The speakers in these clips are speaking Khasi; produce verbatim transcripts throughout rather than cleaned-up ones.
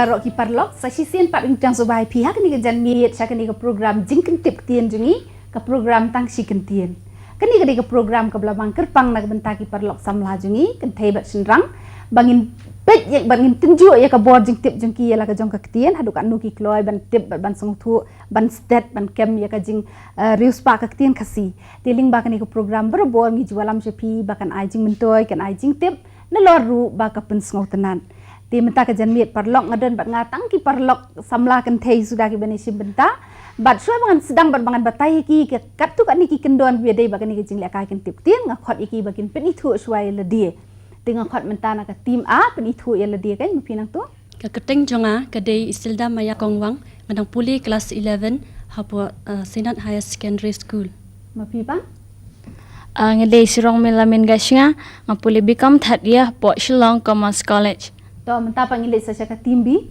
Baroh ki paralok, sa shisien pat nga pdiang sngewbha ïa phi ha kane ka janmiet sha kane ka program jingkyntip ktien jong ngi, ka program Tang Shi Kyntien. Kane ka dei ka program kaba la mang kyrpang na ka bynta ki paralok samla jong ngi, kynthei bad shynrang, ba ngin peit ïa, ba ngin tynjuh ïa ka bor jingtip jong ki ïa la ka jong ka ktien, haduh katno ki kloi ban tip bad ban sngewthuh, ban stet, ban kem ïa ka jing, eh, riewspah ka ktien Khasi. Te lyngba kane ka program barabor ngi ju wallam sha phi ba kan ai jingmyntoi, kan ai jingtip, nalor ruh ba ka pynsngewtynnat. Te mynta ka janmiet paralok nga don bad nga tang ki paralok samla kynthei suda kiban ïashim bynta. Bad shuwa ba ngan sdang bad ba ngan batai ïa ki ka katto katne ki kyndon kiba dei bad kane ka jinglehkai kyntip ktien, nga khot ïa ki ba kin pynithuh shuwa ïa lade. Te nga khot mynta na ka team A, pynithuh ïa lade kan, ma phi nangtu. Ka kyrteng jong nga ka dei Isilda Maya Kongwang, nga dang pule klas eleven hapoh, uh, Synod Higher Secondary School. Ma phi pat? Ah, nga dei Sirong Melamin Gashna, nga pule B Com third year hapoh Shillong Commerce College. To, mynta pat ngin leit sa sha ka team B.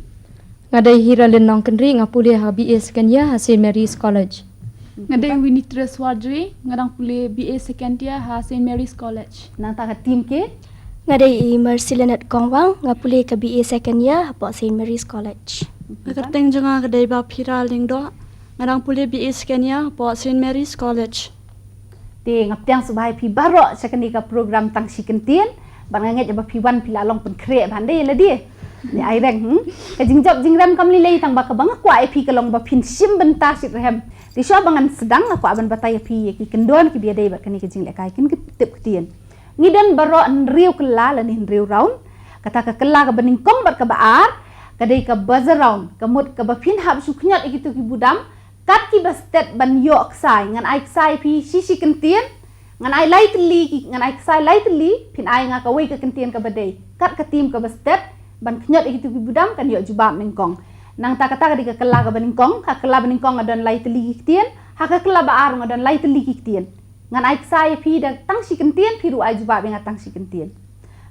Nga dei Hiralin Nongkynrih, nga pule ha B A second year ha Saint Mary's College. Nga dei Winnie Treswar Jui, nga dang pule B A second year ha Saint Mary's College. Nangta ka team K? Nga dei i Mercy Leonard Kongwang, nga pule ka B A second year hapoh Saint Mary's College. Ka kyrteng jong nga ka dei Baphira Lyngdoh, nga dang pule B A second year hapoh Saint Mary's College. Te nga pdiang sngewbha ïa phi baroh sha kane ka program Tang Shi Kyntien, bad nga ngeit ba phi wan phi la long pynkhreh ban dei lade. Ni ai reng, hmm? Ka jingjop jingrem kam lei lei tang ba kaba nga kwah ïa phi ka long ba phin shim bynta shitrhem. Te shuwa ba ngan sdang nga kwah ban batai ïa phi ïa ki kyndon kiba dei bad kane ka jinglehkai kyntip ktien. Ngi don baroh hynriew kylla lane hynriew round. Kata ka kylla kaba nyngkong bad kaba ar ka dei ka buzzer round. Ka mut kaba phin hap shu kynjot ïa kito ki budam kat kiba stet ban ïoh ksai. Ngan ai ksai phi shi shi kyntien. Ngan ai lai tylli ki, ngan ai ksai lai tylli, phin ai nga kawei ka kyntien kaba dei. Kat ka team kaba stet ban kynjot ïa kito ki budam kan ïoh jubab nyngkong. Nangta kata ka dei ka kylla kaba nyngkong, ha ka kylla ba nyngkong nga don lai tylli ki ktien, ha ka kylla ba ar nga don lai tylli ki ktien. Ngan ai ksai ïa phi da tang shi kyntien, phi ruh ai jubab ïa nga tang shi kyntien.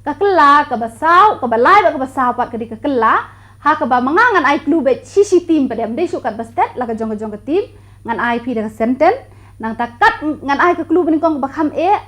Ka kylla kaba saw, kaba lai bad kaba saw pat ka dei ka kylla ha kaba ma nga ngan ai clue beit shi shi team pat, ym dei shuh kat ba stet, la ka jong ka jong ka team. Ngan ai phi da ka sentence. Nangta kat ngan ai ka clue ba nyngkong kaba kham eh.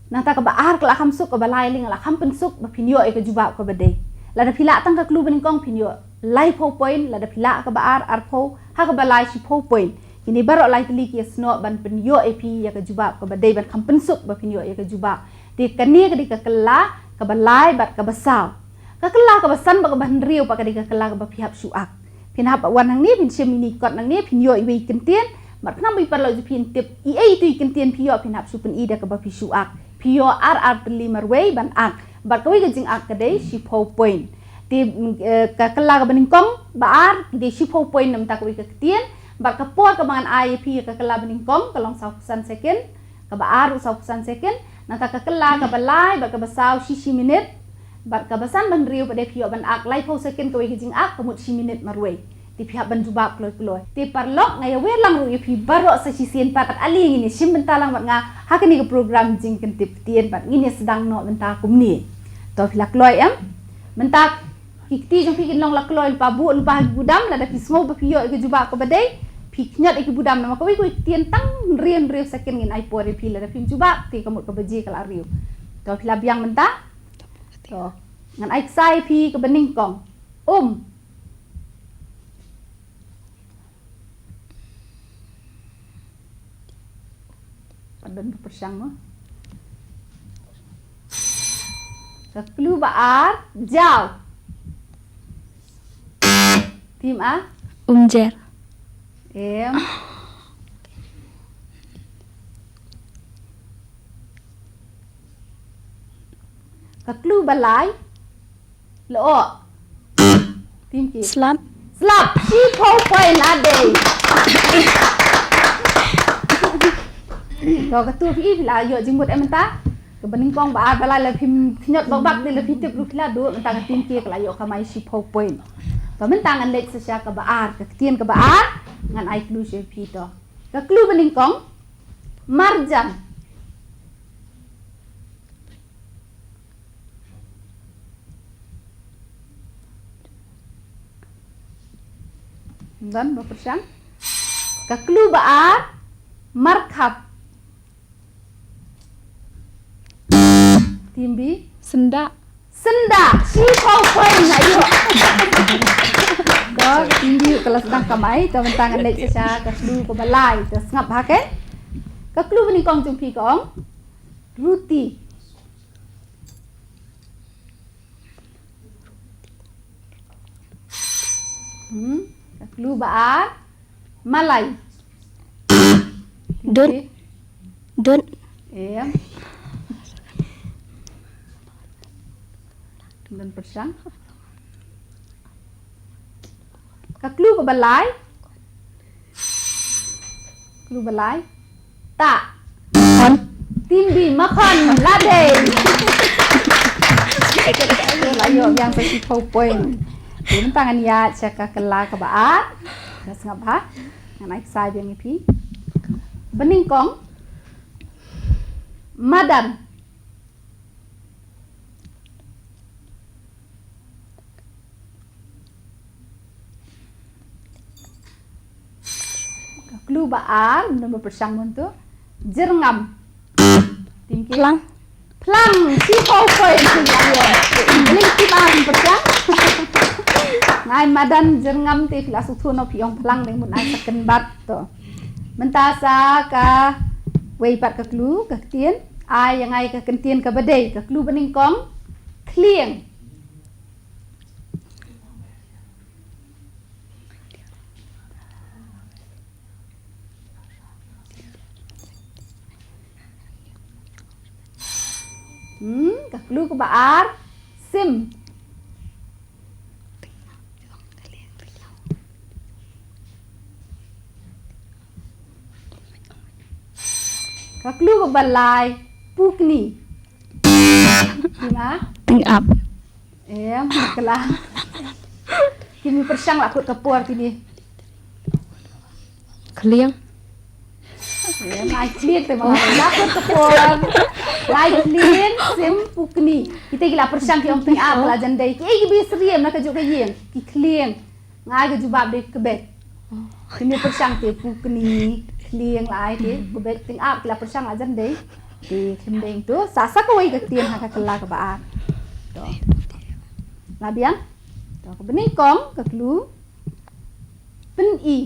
Nangta kaba ar ka la kham suk, kaba lai lei nga la kham pynsuk ba phin ïoh ïa ka jubab kaba dei. Lada phi lah tang ka clue ba nyngkong phin ïoh laiphew point, lada phi lah kaba ar, arphew, ha kaba lai shiphew point. Kine baroh lai tylli ki ïasnoh ban pynïoh ïa phi ïa ka jubab kaba dei, ban kham pynsuk ba phin ïoh ïa ka jubab. Te kane ka dei ka kylla kaba lai bad kaba saw. Ka kylla kaba san bad kaba hynriew pat ka dei ka kylla kaba phi hap shu ak. Phin hap wan hangne, phin shim ine i kot nangne, phin ïoh iwei i kyntien. Bad khnang ba i paralok jong phi in tip iei itu i kyntien phi ïoh, phin hap shu pyni da kaba phi shu ak. Phi ïoh ar ar tylli marwei ban ak. Bad kawei ka jingak ka dei shiphew point. Te, mm, eh, ka kylla kaba nyngkong, ba ar, ki dei shiphew point na bynta kawei ka ktien. Bad ka por kaba ngan ai ïa phi ïa ka kylla ba nyngkong ka long sawphew san second. Kaba ar ruh sawphew san second. Nangta ka kylla kaba lai bad kaba saw shi shi minit. Bad kaba san bad hynriew pat de phi ïoh ban ak laiphew second kawei ka jingak, ka mut shi minit marwei. Te phi hap ban jubab kloi kloi. Te paralok, nga ïawer lang ruh ïa phi baroh sa shisien pat, ale ngin ïa shim bynta lang bad nga ha kane ka program jingkyntip ktien, bad ngin ïa sdang noh bynta kumne. To phi la kloi em? Mynta ki kti jong phi kin long la kloi lypa buh lypa ha ki budam, lada phi sngew ba phi ïoh ïa ka jubab kaba dei, phi kynjot ïa ki budam, namar kawei kawei ktien tang hynriew hynriew second ngin ai por ïa phi, lada phim jubab te ka mut ka baje ka la riew. To phi la biang mynta. To ngan ai ksai ïa phi kaba nyngkong. Um. Pat don ba pyrshang mo. Ka clue ba ar, jaw. Team A? Umjer. Em. Ka clue ba lai, lyoh. Team K. Slap. Slap. Shiphew point la dei. To katto phi, phi la ïoh jingmut em mynta? Kaba nyngkong, ba ar, ba lai la phim kynjot bak bak, te la phi tip ruh phi la duh, mynta ka team K ka la ïoh kamai shiphew point. To mynta ngan leit sa sha kaba ar, ka ktien kaba ar, ngan ai clue sha phi to. Ka clue ba nyngkong, marjan. Don ba pyrshang? Ka clue ba ar, markhap. Team B? Syndah. Syndah. Shiphew point la ïoh. To, ka team B ka la sdang kamai, to mynta ngan leit sha ka clue kaba lai, to sngap bha kein. Ka clue banyngkong jong phi ka ong ruti. Hmm, ka clue ba ar, malai. Dut. Dut. Em. Dun pyrshang. Ka clue kaba lai. Clue ba lai. Ta. Makhon. Team B, makhon, la dei. La ïoh biang sa shiphew point. Te mynta ngan ïaid sha ka kylla kaba ar. Sngap bha. Ngan ai ksai biang ïa phi. Banyngkong. Madan. Ka clue ba ar, mynta ba pyrshang mynta. Jyrngam. Team K. Phlang. Phlang, shiphew point. Bling team A pyrshang. Ngai madan jyrngam te phi la sngewthuh noh phi ong phlang dei, mut ai sa kynbat to. Mynta sa kawei pat ka clue, ka ktien. Ai ïa ngai ka ktien kaba dei, ka clue banyngkong. Khlieng. Hmm, ka clue kaba ar, sim. Ka clue kaba lai, pukni. Team A? Tyngab. Em, bakla. Kine pyrshang la kut ka por kine. Khlieng. Em, lai khlieng te ma la kut ka por. Lai khlieng, sim, pukni. Kita ki la pyrshang ki ong tyngab, la jan dei. Ki ei ki ba syriem na kajuh ka ïing. Ki khlieng. Nga ai ka jubab dei kbet. Kine pyrshang te pukni, khlieng la ai te kbet, tyngab ki la pyrshang la jan dei. Te khlieng dei to. Sa sa kawei ka ktien ha ka kylla kaba ar. To. La biang. To, kaba nyngkong ka clue. Pyni.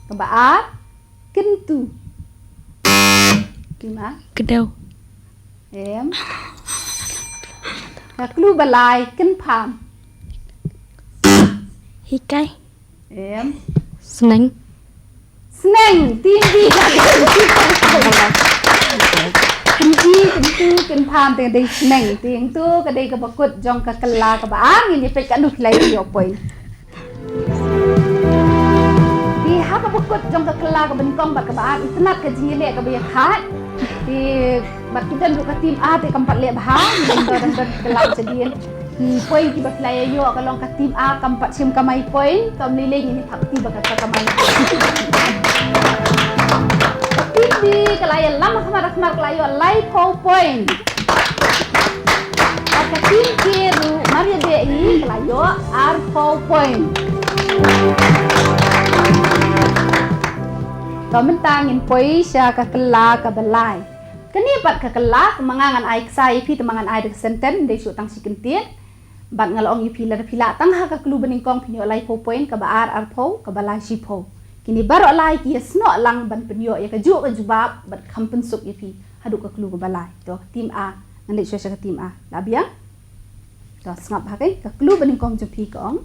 Kaba ar, kyntu. Kima? Kdew. Em. Ka clue ba lai, kynpham. Hikai. Em. Sneng. Sneng, team B. Kyntu, kyntu, kynpham, te dei sneng. Te to ka dei kaba kut jong ka kylla kaba ar, ngin ïa peit katno ki la ïoh point. Te ha kaba kut jong ka kylla kaba nyngkong bad kaba ar, itynnad ka jingïaleh kaba ïa khad. Te bad ki don ruh ka team A te kam pat leh bha, ngin don, don kylla shadien. Ki point kiba ki la ïa ïoh ka long ka team A kam pat shim kamai point, kam lei lei ngin ïa thap kti ba ka kamai. Ka team B ka la ïalam ha khmat ha khmat ka la ïoh laiphew point. Bad ka team K ruh mar ïa dei hi ka la ïoh arphew point. Ka mynta ngin poi sha ka kylla kaba lai. Kane pat ka kylla, ma nga ngan ai ksai ïa phi, te ma ngan ai da ka sentence, dei shuh tang shi kyntien. Bad nga la ong ïa phi lada phi lah tang ha ka clue banyngkong phin ïoh laiphew point, kaba ar arphew, kaba lai shiphew. Kine baroh lai ki ïa snoh lang ban pynïoh ïa kajuh ka jubab bad kham pynsuk ïa phi haduh ka clue kaba lai. To, team A, ngan leit shuwa sha ka team A. La biang? To, sngap ha ka, ka clue banyngkong jong phi ka ong.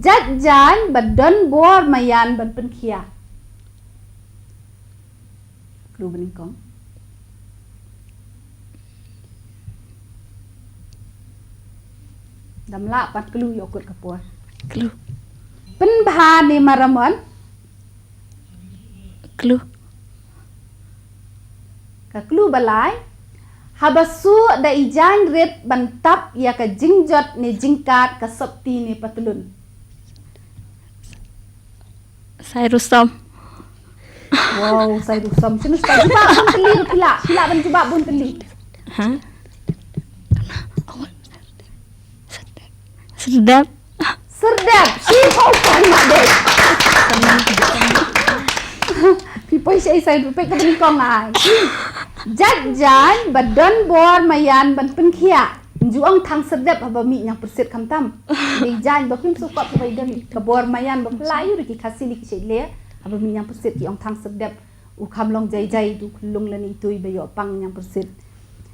Jait jaiñ ba don bor maïan ban pynkhia. Clue banyngkong. Dam lah pat clue ïoh kut ka por. Clue. Pynbha ne maramot. Clue. Ka clue ba lai. Haba suk da i jaiñ rit ban tap ïa ka jingjot ne jingkat ka sopti ne patlun. Sai rusom. Wow, sai rusom. Sino sai jubab bun tylli ruh phi lah. Phi lah ban jubab bun tylli. Ha? Serdep. Serdep. Shi pau pau nak deh. Phi poi shi sai ruh pek ka banyngkong ai. Jait jaiñ ba don bor maïan ban pynkhiah. Nju ong thang serdep haba mih ñiangpyrsit khamtam. Dei jaiñ ba phim sukop haba don ka bor maïan ba pla ïu ki Khasi li ki shait le. Haba mih ñiangpyrsit ki ong thang serdep. U kham long jai jai tu khlung lane itui ba ïoh pang ñiangpyrsit.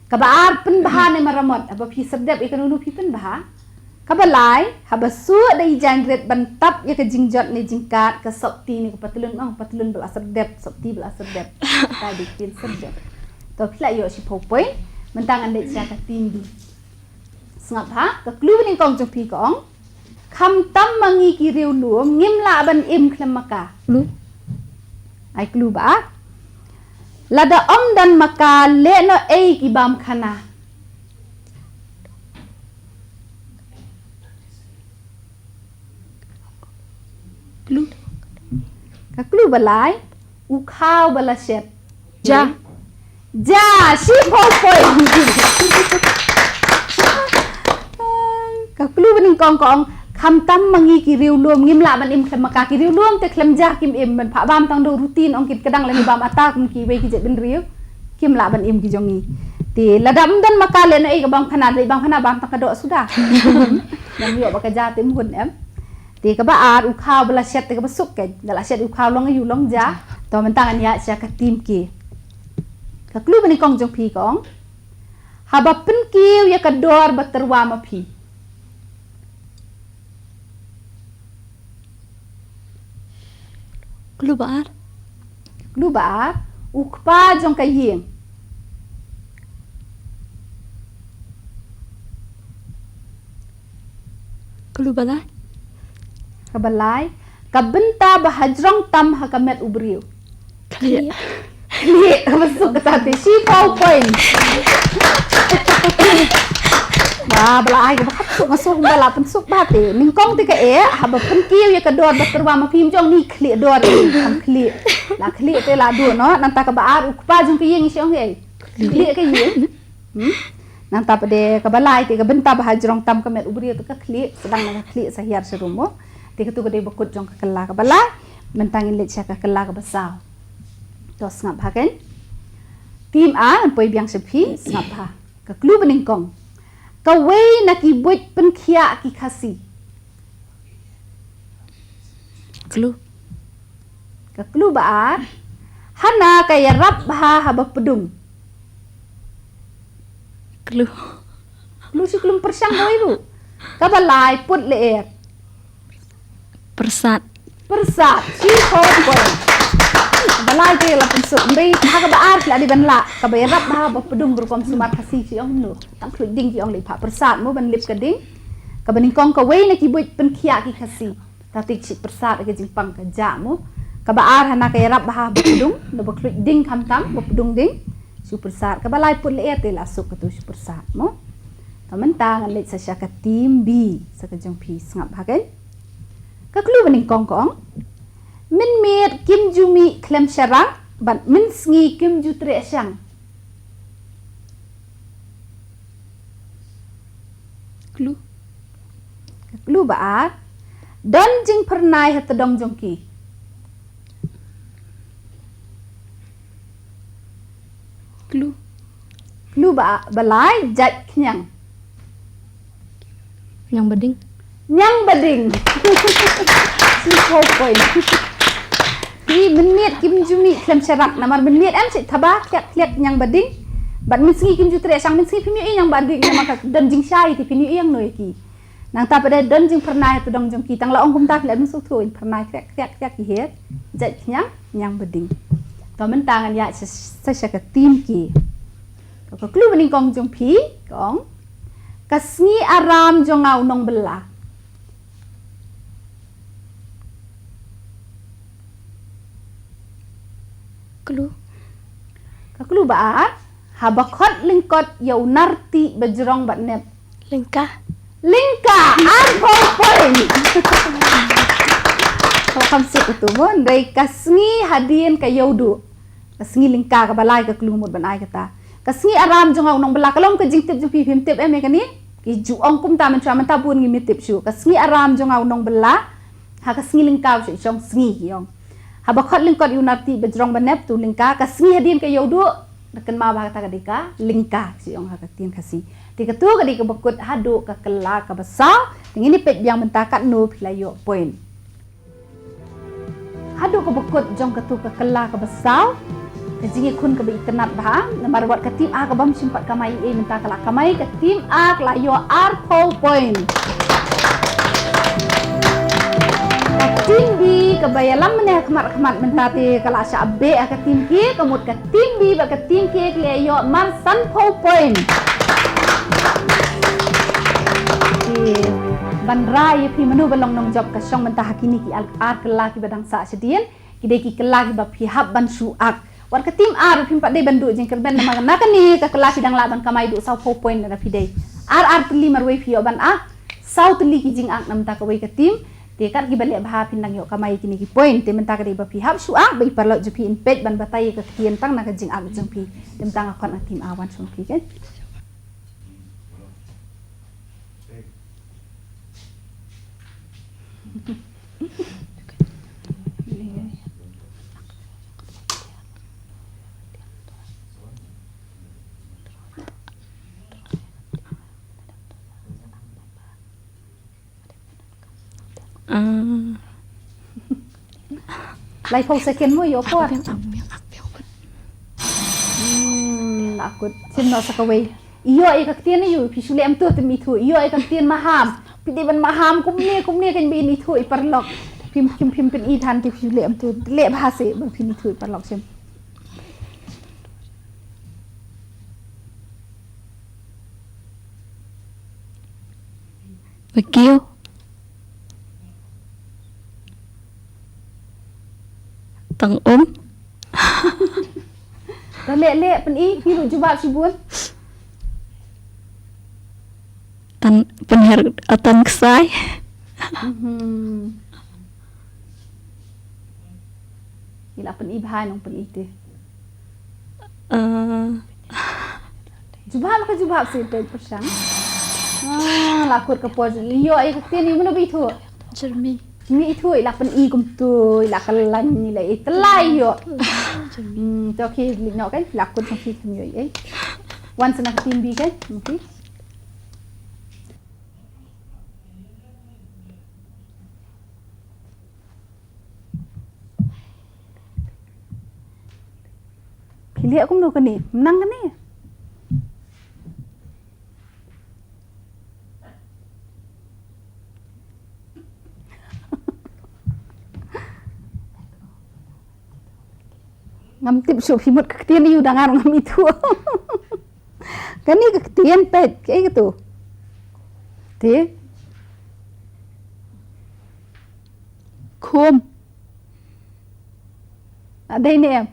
Kaba ar pynbha ne maramot haba phi serdep ïa kano kano phi pynbha. Kaba lai, haba suk da i jaiñ rit ban tap ïa ka jingjot ne jingkat ka sopti ne ka patlun, oh, patlun ba la serdep, sopti ba la serdep. Ka dei ktien serdep. To phi la ïoh shiphew point, mynta ngan leit sha ka team B. Sngap ha, ka clue ba nyngkong jong phi ka ong. Khamtam ma ngi ki riewlum, ngim lah ban im khlem ma ka. Clue. Ai clue ba. Lada ym don ma ka leh noh ei ki bam khana. Clue. Ka clue ba lai, u khaw ba la shet. Ja. Ja, shiphew point. Ka clue ba nyngkong ka ong, khamtam ma ngi ki riewlum, ngim lah ban im khlem ma ka. Ki riewlum te khlem ja kim im, ban phah bam tang doh rutin ong kin ka dang lane bam ata kum kiwei ki jaitbynriew. Kim lah ban im ki jong ngi. Te lada ym don ma ka leh noh ei ka bam khana, leh bam khana bam tang ka doh suda. Ngam ïoh ba ka ja te ym hun em. Te kaba ar u khaw ba la shet te kaba suk keiñ. Da la shet u khaw long ïa u long ja. To mynta ngan ïa sha ka team K. Ka clue ba nyngkong jong phi ka ong. Haba pynkiew ïa ka dor ba tyrwa ma phi. Clue ba ar. Clue ba ar. U kpa jong ka ïing. Clue ba lai. Kaba lai. Ka bynta ba hajrong tam ha ka met u briew. Khlieh. Khlieh, kaba suk kata te shiphew point. Ba, ba la ai kaba khat suk nga suk ba la pynsuk ba te. Nyngkong te ka eh, haba pynkiew ïa ka dor ba tyrwa ma phi, ym jong ni khlieh dor, kham khlieh. La khlieh te la duh noh, nangta kaba ar u kpa jong ka ïing shi ong ei. Khlieh ka ïing. Hmm? Nangta pat de kaba lai te ka bynta ba hajrong tam ka met u briew te ka khlieh, sdang na ka khlieh sa hiar sharum mo. Te katu ka dei ba kut jong ka kylla kaba lai, mynta ngin leit sha ka kylla kaba saw. To sngap ha keiñ. Team A, poi biang sha phi, sngap ha. Ka clue ba nyngkong. Kawei na ki buit pynkhiah ki Khasi. Clue. Ka clue ba ar. Hana ka ïarap bha haba pdung. Clue. Clue shi clue pyrshang kawei ruh. Kaba lai put lyer. Pyrsad. Pyrsad. Shiphew point. Kaba lai te la pynsuk. Hynrei ha kaba ar phi la dei ban lah. Kaba ïarap bha haba pdung rukom sumar Khasi shi ong no. Tang khluit ding ki ong leit phah pyrsad mo ban lip ka ding. Kaba nyngkong kawei na ki buit pynkhiah ki Khasi. Ta tik shi pyrsad ka jingpang ka jah mo. Kaba ar hana ka ïarap bha ba pdung, na ba khluit ding khamtam, ba pdung ding. Shu pyrsad, kaba lai put lyer te la suk katu shu pyrsad mo. Ka mynta ngan leit sa sha ka team B, sa ka jong phi sngap ha keiñ. Ka clue ba nyngkong ka ong. Mynmiet kim ju mih khlem sharak, bad mynsngi kim ju treh shang. Clue. Ka clue ba ar. Don jingphyrnai ha tdong jong ki. Clue. Clue ba, ba lai, jait khñiang. Ñiang bading. Ñiang bading. Shiphew point. Ki mynmiet kim ju mih khlem sharak namar mynmiet em shi thaba khliak khliak ñiang bading. Bad mynsngi kim ju treh shang, mynsngi phim ïohi ñiang bading namar ka don jingshai te phin ïohi ïa no ïa ki. Nangta pat de don jingphyrnai ha tdong jong ki, tang la ong kumta phi la dang sngewthuh, phyrnai khliak khliak khliak ki het. Jait khñiang, ñiang bading. To mynta ngan ïa sa, sa sha ka team K. Ka clue ba nyngkong jong phi ka ong. Ka sngi aram jong nga u nongbylla. Clue. Ka clue ba ar, haba khot lyngkot ïa u nartih ba jrong bad nep. Lyngka. Lyngka, arphew point. Kaba kham suk katu mo, hynrei ka sngi hadien ka ïewduh. Ka sngi lyngka kaba lai ka clue mut ban ai kata. Ka sngi aram jong nga u nongbylla, ka long ka jingtip jong phi, phim tip em ïa kane. Ki ju ong kumta mynshuwa, mynta bun ngim tip shuh. Ka sngi aram jong nga u nongbylla. Ha ka sngi lyngka u shong sngi ki ong. Haba khot lyngkot ïa u nartih ba jrong ba nep tu lyngka, ka sngi hadien ka ïewduh. Kynmaw ba kata ka dei ka lyngka, shu ong ha ka ktien Khasi. Te katu ka dei kaba kut haduh ka kylla kaba saw. Te ngin ïa peit biang mynta katno phi la ïoh point. Haduh kaba kut jong katu ka kylla kaba saw. Ka jingïakhun kaba itynnad bha namar wat ka team A ka bym shym pat kamai ei ei mynta ka la kamai, ka team A ka la ïoh arphew point. Ka team B kaba ïalam mynne ha khmat khmat mynta te ka la shah beh ha ka team K, ka mut ka team B bad ka team K ka la ïoh mar sanphew point. Te ban rai ïa phi mano ba long nongjop ka shong mynta ha kine ki ar, ar kylla kiba dang sah shadien, ki dei ki kylla kiba phi hap ban shu ak. Wat ka team A ruh phim pat dei ban duh jingkyrmen namar na kane ka kylla phi dang lah ban kamai duh sawphew point lada phi dei. Ar ar tylli marwei phi ïoh ban ak, saw tylli ki jingak na mynta kawei ka team. Te kat kiba leh bha phin nang ïoh kamai kine ki point. Te mynta ka dei ba phi hap shu ak, ba i paralok jong phi in peit ban batai ïa ka ktien tang na ka jingak jong phi. Te mynta nga khot na team A wan shong phi, okay? Ah. Laiphew second mo ïoh por. Ak biang, ak biang, ak biang. Hmm, la kut. Shim noh sa kawei. Ïoh ïa ka ktien ïoh, phi shu leh em tu te mi thu. Ïoh ïa ka ktien maham. Phi dei ban maham kumne, kumne kan bin i thu i paralok. Phim, phim, phim pyn i than te phi shu leh em tu. Leh bha se ba phin i thu i paralok shim. Ba kiew. Tang um. Tang leh leh pyn-i, phi ruh jubab shibun. Tan pynher, ah, tan ksai. Mhm. Ila pyn-i bha nong pyn-i te. Ah. Jubab ka jubab si te pyrshang. Ah, la kut ka por ïoh ïa ka ktien ïa mano ba ithuh. Jermi. Mi ithuh ila pyn-i kumtu ila ka lain ila i tlai ïoh. Jermi. Hmm, to ki li nok kan la kut ka ki kum ïoh eh. Wan sa na ka team B kan. Okay. Phi leh kumno kane? Mynang kane? Ngam tip shuh phi mut ka ktien ïa u da nga ruh ngam ithuh. Kane ka ktien peit, kaei katu? Te. Khum. La dei ne em?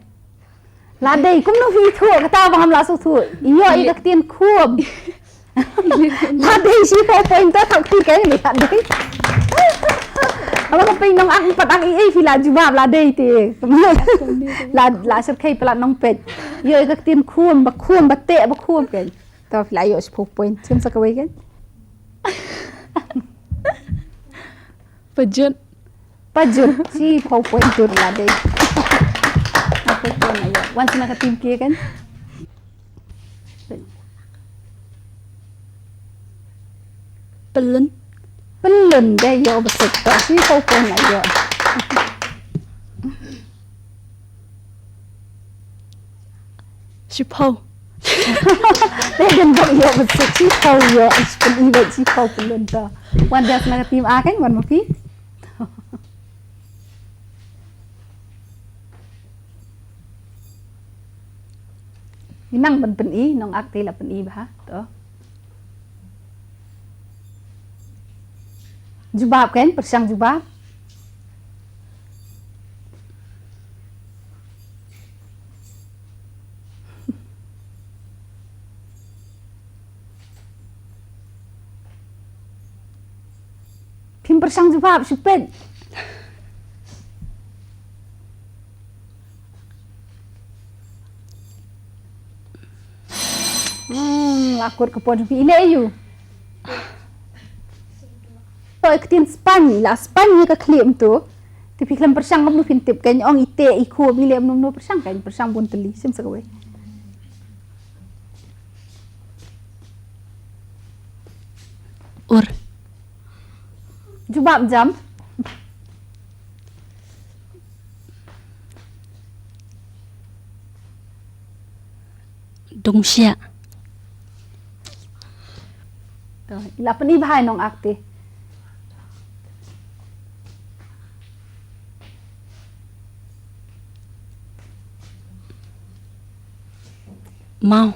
La dei, kumno phi ithuh, kata ba ngam lah shu thuh. Ïoh ïa ka ktien khum. La dei shiphew point to, thok ti kane la dei. Aba ka pynlong ak pat ak ei ei phi la jubab la dei te. La, la syrkhei palat nongpeit. Ïoh ïa ka ktien khum, ba khum, ba teh, ba khum kan. To phi la ïoh shiphew point. Shim sa kawei kan. Pajut. Pajut. Shiphew point jut la dei. Shiphew point la ïoh. Wan sa na ka team K kan. Pyllun. Pyllun dei ïoh ba suk to. Shiphew point la ïoh. Shiphew. Te dang bok ïoh ba suk shiphew ïoh. Pyn-i ba shiphew pyllun to. Wan da sa na ka team A kan wan ma phi. Nang ban pyn-i, nong ak te la pyn-i bha to. Jubab kan, pyrshang jubab. Phim pyrshang jubab, shu peit. Hmm, la kut ka por jong phi, i leh aïu? To, i ktien Spain, la Spain ïa ka khlieh mynta. Te phi khlem pyrshang kumno phin tip, kan ong i teh, i khum, i leh kumno pyrshang, kan pyrshang bun tylli, shim sa kawei. Ur. Jubab jam. Dong shiah. To, i la pyni bha ïa nong ak te. Maw.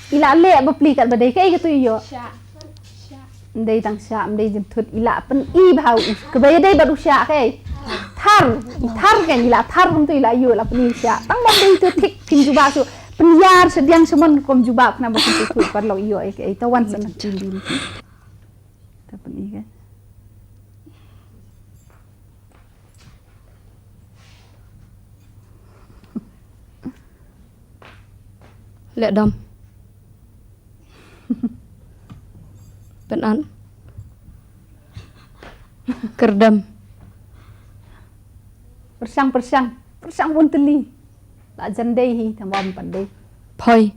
I la leh bapli kat ba dei kaei katu ïoh. Shah. Shah. Ym dei tang shah, ym dei jingthut, i la pyni bha u kaba ïadei bad u shah kaei. Thar, i thar kaei, i la thar kumtu i la ïoh, la pyni shah. Tang ba ym dei tu thik phin jubab shuh. Pynïar shadiang sha mon kum jubab khnang ba phin thut paralok ïoh kaei, kaei. To wan sa na team B. To pyni kaei. Leh dom. Pynat. Kyrdem. Pyrshang, pyrshang. Pyrshang bun tylli. La jan dei hi, tang ba ym pat dei. Phoi.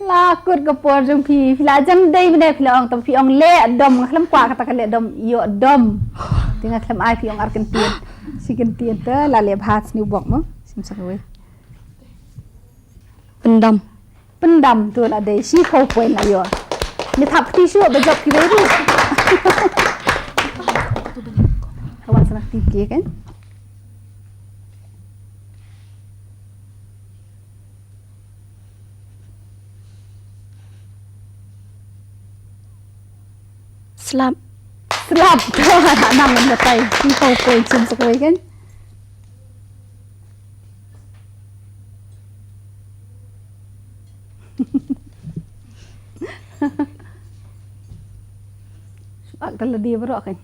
La kut ka por jong phi, phi la jan dei mynne phi la ong, tang phi ong leh dom, nga khlem kwah kata ka leh dom, ïoh dom. Te nga khlem ai phi ong ar kyntien. Shi kyntien te la leh bha sniewbok mo. Shim sa kawei. Pyndam. Pyndam, tu la dei shiphew point la ïoh. Ngi thap kti shuh ba jop kiwei ruh. Ka wan sa na team K kan. Slap. Slap. Nang nang batai. Shiphew point shim sa kawei kan. Shu ak da lade baroh kan.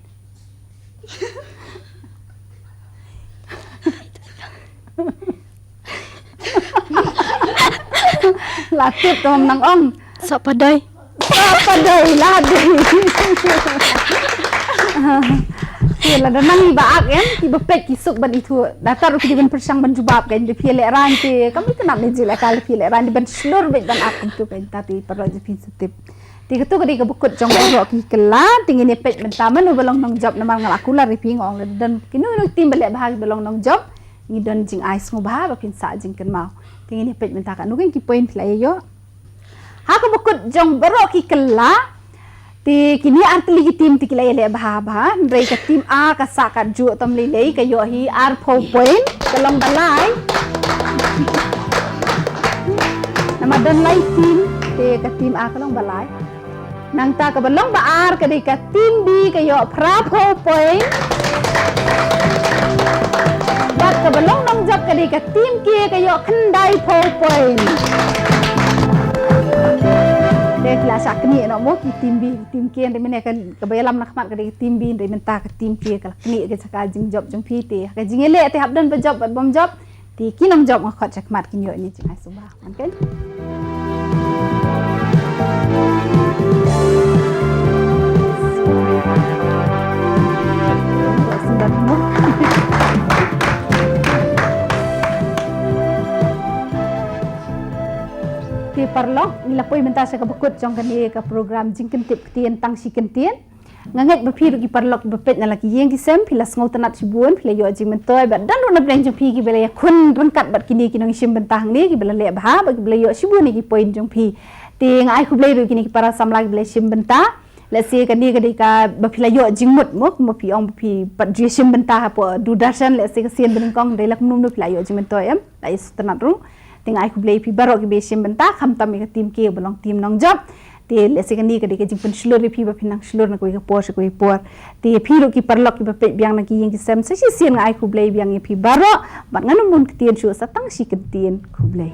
La tip to nang ong. Sok padoi. Sok padoi la dei. Te lada nang iba ak em, kiba peit ki suk ban ithuh. Datar ruh ki dei ban pyrshang ban jubab kan, da phi leh rang te kam itynnad ne jingïalehkai, da phi leh rang te ban shlur beit ban ak kumtu kan, ta te paralok jong phi sa tip. Te katu ka dei kaba kut jong baroh ki kylla, te ngin ïa peit mynta mano ba long nongjop namar nga la kular ïa phi nga ong lada don kino kino ki team ba leh bha kiba long nongjop, ngi don jingai sngewbha ba phin sah jingkynmaw. Te ngin ïa peit mynta katno ki point phi la ïoh. Ha kaba kut jong baroh ki kylla. Te kine ar tylli ki team te ki la ïaleh bha bha. Hynrei ka team A ka sah katjuh tam lei lei ka ïoh hi arphew point. Ka long ba lai. Namar don lai team te ka team A ka long ba lai. Nangta kaba long ba ar ka dei ka team B ka ïoh phraphew point. Bad kaba long nongjop ka dei ka team K ka ïoh khyndaiphew point. Te ki la shah knieh noh mo ki team B, ki team K, hynrei mynne ka, kaba ïalam na khmat ka dei ka team B, hynrei mynta ka team K ka la knieh ka jaka jingjop jong phi te. Ka jingïaleh te hap don ba jop bad bym jop. Te ki nongjop nga khot shakhmat kin ïoh ïa ine i jingai sngewbha. Kan? Te paralok, ngi la poi mynta sha kaba kut jong kane ka program Jingkyntip Ktien Tang Shi Kyntien. Nga ngeit ba phi ruh ki paralok kiba peit na la ki ïing ki sem, phi la sngewtynnad shibun, phi la ïoh jingmyntoi, bad don ruh na pdeng jong phi kiba la ïakhun ryngkat bad kine ki nongshim bynta hangne, kiba la leh bha, bad kiba la ïoh shibun ïa ki point jong phi. Te nga ai khublei ruh ïa kine ki para samla kiba la shim bynta. Lehse kane ka dei kaba phi la ïoh jingmut mo, kumba phi ong ba phi pat ju ïashim bynta hapoh Doordarshan, lehse ka sien ba nyngkong, hynrei la kumno kumno phi la ïoh jingmyntoi em, la ïa sngewtynnad ruh. Te nga ai khublei ïa phi baroh kiba ïashim bynta, khamtam ïa ka team K ba long team nongjop. Te lehse kane ka dei ka jingpynshlur ïa phi ba phin nang shlur na kawei ka por sha kawei ka por. Te ïa phi ruh ki paralok kiba peit biang na ki ïing ki sem sa shisien nga ai khublei biang ïa phi baroh. Bad ngan ym bun ktien shuh sa tang shi kyntien, khublei.